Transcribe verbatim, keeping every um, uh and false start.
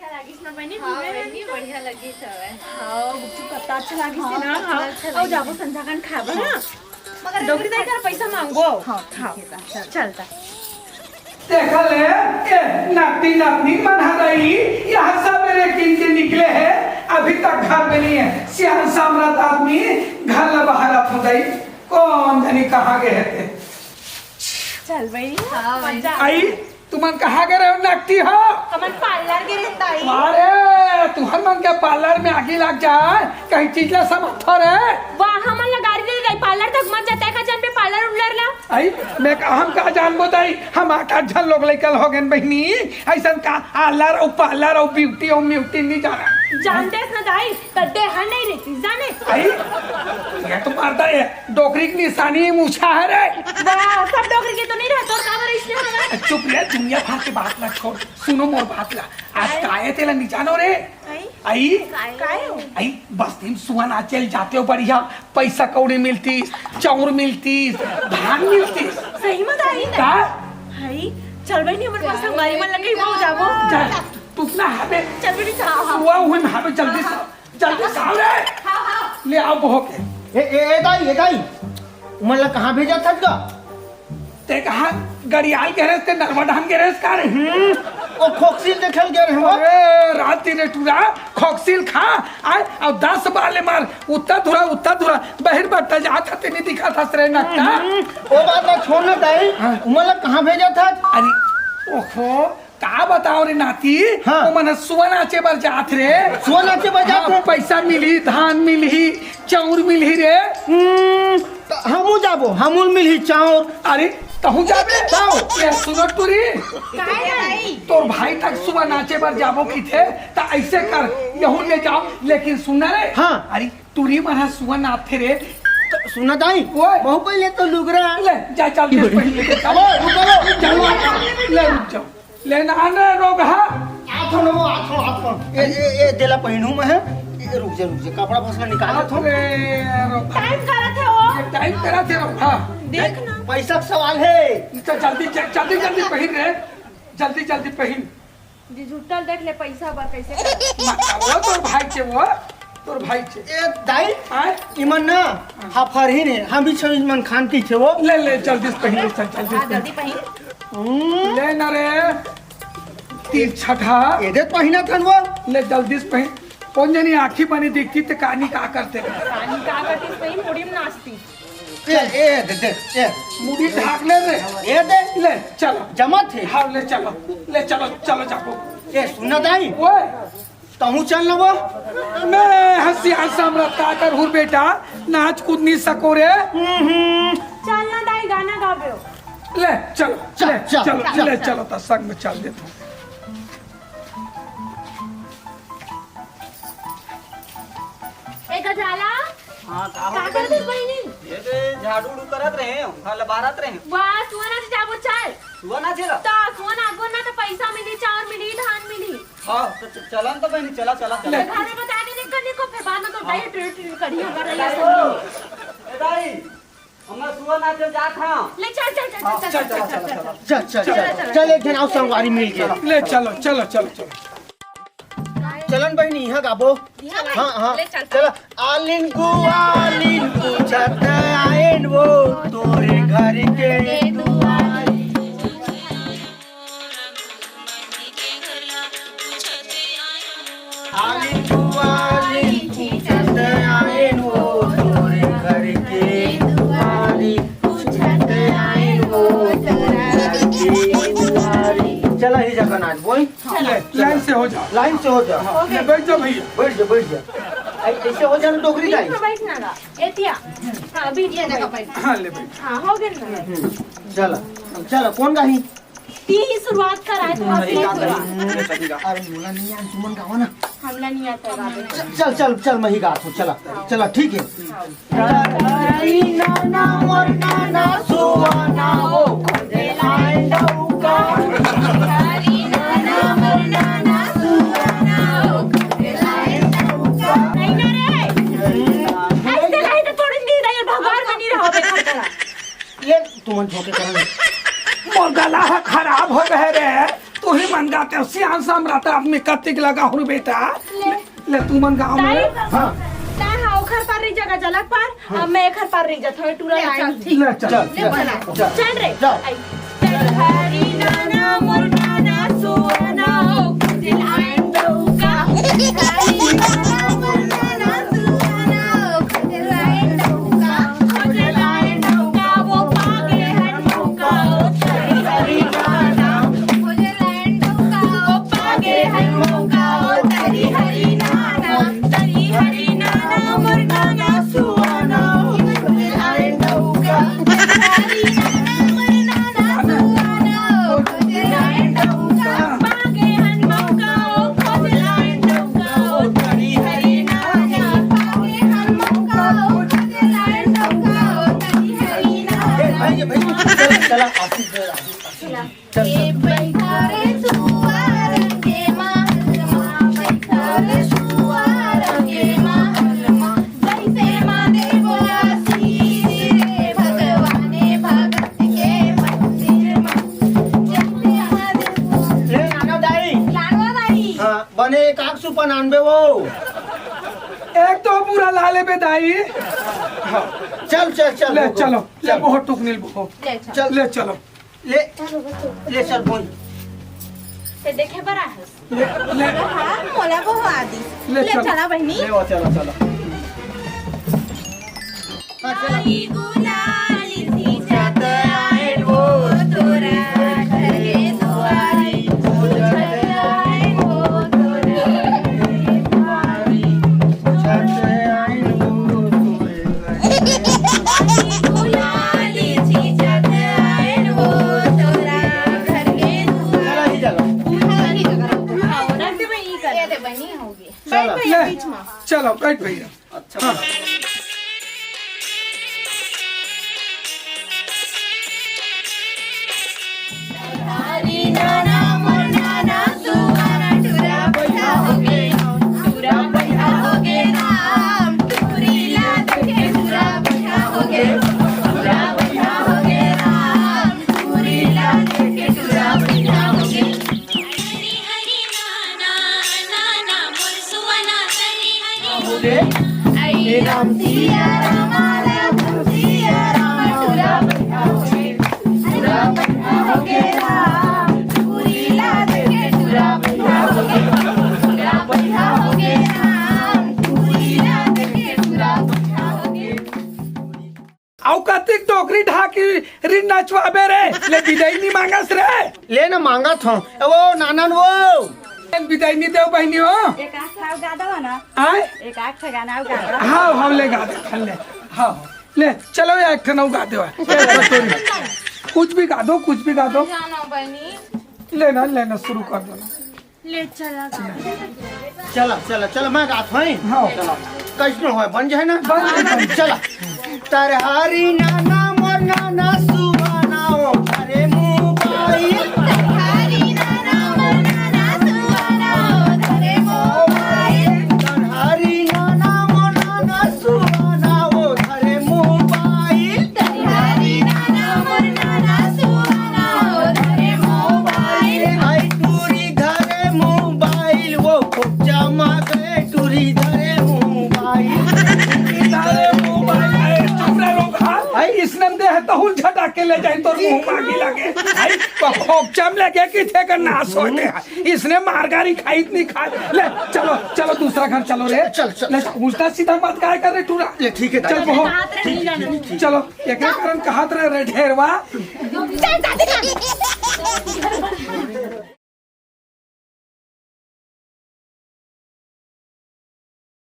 लागिस ना बहिनी, हाँ, घूमे बहिनी, में? बढ़िया लगिस हवय। हाँ, गुपचुप कत्ता अच्छा लागिस हाँ, ना, अच्छा, हाँ। अच्छा अउ लागिस। जाबो संझा कन खाबो हाँ। ना। मगर डोकरी दाई कर पैसा मांगो। हाँ, ठीक हाँ। हे ता, चल। चल ता। देखा ले, ए, नाती नातनी मन ह रही, यहाँ सबेरे किन के निकले हे, अभी तक घर में नहीं है। सियान सामरथ आदमी घर ला बाहर आत हो गई, कौन जानी कहाँ गए हे ते। चल बहिनी, हाँ, मजा आ आई, गया। तुमन कहाँ गे रहे हो नाती हो? हमन पार्लर गे रहे ताई। अरे, तुहर मन के पार्लर में आगी लग जाए, कहीं चीज ला समझथो रे। वाह, हमन ला गारी दे दे, पार्लर तक मत जाता है, खा जन पे पार्लर उर्लर ला। आई, मैं का, हम का जानबो दाई, हम आठ आठ झन लोग लइका हो गए बहिनी, ऐसन का आलर अउ पार्लर अउ ब्यूटी अउ म्यूटी नहीं जाना। जानते ना दाई, त देहा नहीं रहती, जाने? आई, ये तो मारता है, डोकरी के निशानी मूछा है रे। वाह, सब डोकरी के तो नहीं रहे, तोर काबर इसने होगा? चुप ले, दुनिया भर के बात ना छोड़, सुनो मोर बात ला। आज आए? काहे तेला नहीं जानो रे? आई? आई? काय? काय हो? आई, बस्ती में सुआ नाचे ल जाते हो, बढ़िया पैसा कौड़ी मिलतीस, चाउर मिलतीस, धान मिलतीस। सही में दाई? का? हाय, चल बहिनी, हमर पास संगवारी मन लगे, वो जाबो। जा, तू ना हाबे। चल बहिनी, चल। सुआ हुई में हाबे, जल्दी से। जल्दी से आओ रे। हाँ, हाँ। ले आओ बहो के। ए, ए, ए दाई, ए दाई, उमन ला कहाँ भेजत हस गा? ते कहाँ गड़ियाल गे रहेस, ते नरवा डहान गे रहेस का रे? हम्म, ओ खोकसील देखल गे रहे हो। अरे, रात दिन टूरा, खोकसील खा, आय, अउ दस बार ले मार, उत्ता धुरा, उत्ता धुरा, बहिर बट्टा जात हते नहीं दिखा था रे नट्टा। हम्म, ओ बात ला छोड़ ना दाई, हाँ। उमन ला कहाँ भेजत हस? अरे, ओहो, का बताओ रे नाती, हाँ। वो मन सुआ नाचे बर जात रे। सुआ नाचे बर जात हाँ, रे? पैसा मिली, धान मिली, चाउर मिली रे। हम्म, त हमू जाबो, हमू मिली चाउर। अरे, तहू जाबे? जाओ। ये सुनो टूरी। काय भाई? तोर भाई तक सुआ नाचे बर जाबो किथे, त ऐसे कर, यहू ले जाओ, लेकिन सुना रे। हाँ। अरे, टूरी मन ह सुआ नाचथे रे। त सुना दाई, ओए। बहु पहले तो लुगरा। ले, जा, चल, दे, पहले ले, चल। ओए, रुको, रुको। चल, ले, रुक जाओ। ले ना, आने रोगहा। आथो न वो, आथो, आथो। ए, ए, ए, देला पहिनू में है। ए, रुक जा, रुक जा, कपड़ा फसला निकाल दे थो। अरे, रोगहा। टाइम करत है वो। ये टाइम करत है रोगहा। देख ना। पैसा का सवाल है। तो जल्दी, ज-, जल्दी, जल्दी पहिन रे। जल्दी, जल्दी पहिन। जी, झूठल देख ले, पैसा बर कैसे करत। मा-, वो तोर भाई छे, वो तोर भाई छे। ए, दाई, आय? इमन ना, हाँ। हाफर ही ने, हम भी छे इमन खान की छे वो। ले, ले, जल्दी से पहिन ले, चल, जल्दी से हाँ, पहिन। जल्दी पहिन। हम्म। ले ना रे, तीर छठा। ए दे पहिना थन वो। ले, जल्दी से पहिन। कौन जानी आँखी बनी दिखती ते कानी का करते। कानी का करती, सही मुड़ी में नाचती। ए, ए, दे, दे, ए। मुड़ी ढाक ले रे। ए, दे। ले, चलो। जमा थे। हाँ, ले चलो। ले चलो, चलो जाको। ए, सुन ना दाई। ओए। तहूँ चल ना वो। मैं हंसी हंसा हमरा का करहूँ बेटा, नाच कूद नहीं सको रे। हम्म, हम्म। चल ना दाई, गाना गाबे हो। ले, चलो, चल, ले, चल, चलो, चल, ले, चल। चलो, तो संग में चल देता हूँ। ए गजाला, हाँ, का का हो करत गई? बहिनी? ये तो झाड़ू उड़ू करत रहे, घर ले बाहरत रहे। वाह, सुआ नाचे जाबो, चल। सुआ नाचे ला? त सुआ नाचबो ना, त पैसा मिली, चाउर मिली, धान मिली। हाँ, तो च-, चलन तो बहिनी, चला, चला, चला। घरे बता दे, निकल, निकल, फिर बाद में तो डाइट, डाइट, डाइट करी, हमारा ये सब। ए दाई, हम सुआ नाचे जात हाँ। ले चल, चल, चल, हाँ, चल, चल, चल, चल, चल, चल। चल, चल, चल, चल। चल, एक दिन आओ, संगवारी मिल के। ले चलो, चलो, चलो, चलो। चलन बहिनी, यहाँ गाबो। यहाँ हाँ, हाँ। ले चल। चला। आलिन गुआलिन पूछत आएन वो तोरे घर के दुआरी। आलिन गुआलिन पूछत आएन वो तोरे घर के दुआरी। पूछत आएन वो तोरे घर के दुआरी। चला ही जगह नाच बोल। चलो, लाइन से हो जाओ। लाइन से हो जाओ। हाँ, ले, बैठ जाओ भैया। बैठ जा, बैठ जा। ऐ-, ऐसे हो जाना डोकरी लाइन। बैठ ना गा। एतिया। हाँ, अभी ये जगह बैठ। हाँ, ले बैठ। हाँ, हो गए ना। हम्म, चला, चला, कौन गाही? ती ही शुरुआत कराए तो हम्म, बस एक ये आध पूरा। गाही। अरे, बोला नहीं यार, तुमन गावा ना। हमला नहीं आता गावे। च-, चल, चल, चल, मैं ही गात हूँ, चला, चला, ठीक है। नहीं ना रे। ऐसे नहीं तो थोड़ी नींद आई, भगवान में नहीं रहो, देखो जरा। ये तुमन झोंके करन। मोर गला ह खराब हो गए रे, तू ही मन गाते हो, सियान सामराट आदमी कतिक लगा हूँ बेटा। ले। ले तू मन गाँव में। ताई, हाँ। ताई, हाँ, ओखर पार रही जगह जलक पार, हाँ। अब मैं एखर पार रही जात हूँ, टूरा ले, लाइन। चल, ठीक। ले, चल। चल, ले, चल, चल। चल रे। चल। आई। चल हरी नाना मोर नाना सुआना, ओ कुछ लाइन डौका। हरी नाना मोर नाना सुआना, ओ कुछ लाइन डौका। कुछ लाइन डौका, वो पागे हन मौका, ओ हरी हरी नाना। कुछ लाइन डौका, वो पागे हन मौका, ओ हरी हरी नाना। हरी हरी नाना मोर नाना सुआना, ओ कुछ लाइन डौका। हरी नाना मोर नाना सुआना, ओ कुछ लाइन डौका। पागे हन मौका, ओ कुछ लाइन डौका। हरी हरी नाना, पागे हन मौका, ओ कुछ लाइन डौका। हरी हरी नाना। ए, भाई, ये भाई, चला, चला, आशीष दे, आशीष, आशीष। चल, ए चल। बैठा रे सुअर के महल मा, बैठा रे सुअर के महल मा, जैसे मा देबो आशीष रे भगवान भगत के मंदिर मा, जैसे मा देबो। ए, नाना दाई। लाडवा दाई। हाँ, बने एक आग सुपन आनबे वो। एक तो पूरा ला लेबे दाई। हाँ, चल, चल, चल, ले, हो, चलो, ले, चल। बहुत टुकनिल बहुत। ले, चल। चल। ले, चलो। ले, ले चल बोल। ते देखे बर आहस। ले, ले। हाँ, मोला बहू आदिस। ले, ले चल। चला बहिनी। ले, वो चलो, चलो। हाँ, चलो। लाली गुलाली सींचत आए वो तोरा घर के दुआरी। सींचत आए वो तोरा घर के दुआरी। सींचत आए वो तोरा घर के दुआरी। चलो। ये दे बनी होगी। चलो। बैठ भैया, ले। बीच में। चलो, बैठ भैया। अच्छा। हाँ। हरी नाना मोर नाना सुहाना, टुरा बैठा होगे, टुरा बैठा होगे राम, टुरी ला देखे टुरा बैठा होगे, टुरा बैठा होगे राम, टुरी ला देखे टुरा बैठा होगे। हरी हरी नाना, नाना मोर सुहाना, हरी हरी। ए राम सिया राम, राम सिया राम, टुरा बैठा होगे, टुरा बैठा होगे राम, टुरी ला देखे टुरा बैठा होगे, टुरा बैठा होगे राम, टुरी ला देखे टुरा बैठा होगे। अउ कतिक डोकरी ढाकी री नचवाबे रे, ले बिदाई नी मांगस रे। ले ना मांगत हूँ। ए वो नानन वो। बिदाई नी देव बहिनी हो। एक आख गा दो ना। आय? एक आख गाना गा दो। हाँ, हाँ, ले गा दे, ले। हाँ, हाँ। ले, चलो यार, एक ठन अउ गा दे। कुछ भी गा दो, कुछ भी गा दो। जाना बहिनी। लेना, लेना, शुरू कर दो ना। ले चला गा। चला, चला, चला, मैं गात हूँ। हाँ। चला। कैसनो होय, बन जाए ना? बन जाए। चला। तरहारी नाना मोर नाना सुहाना ओ धरे मोबाइल। तरहारी नाना मोर नाना सुहाना ओ धरे मोबाइल। तरहारी नाना मोर नाना सुहाना ओ धरे मोबाइल। तरहारी नाना मोर नाना सुहाना ओ धरे मोबाइल। आई टूरी धरे मोबाइल, वो खोपचा मा गए टूरी धरे मोबाइल। टूरी धरे मोबाइल। ए, चुप रह लोग, हाँ? आई इसने दे है तहुल झटा के ले जाए तोर मुंह मांगी लगे। आई तो खोपचा में लगे कि थे का नाश होते हैं। इसने मारगारी खाई इतनी खा। ले, चलो, चलो दूसरा घर चलो रे। चल, चल, ले, चल। उल्टा सीधा मत काय कर रे टूरा। ले, ठीक है, चल, दादा। बहुत। ठीक, ठीक, ठीक, ठीक। चलो, एक कारण कहत रहे रे ढेरवा।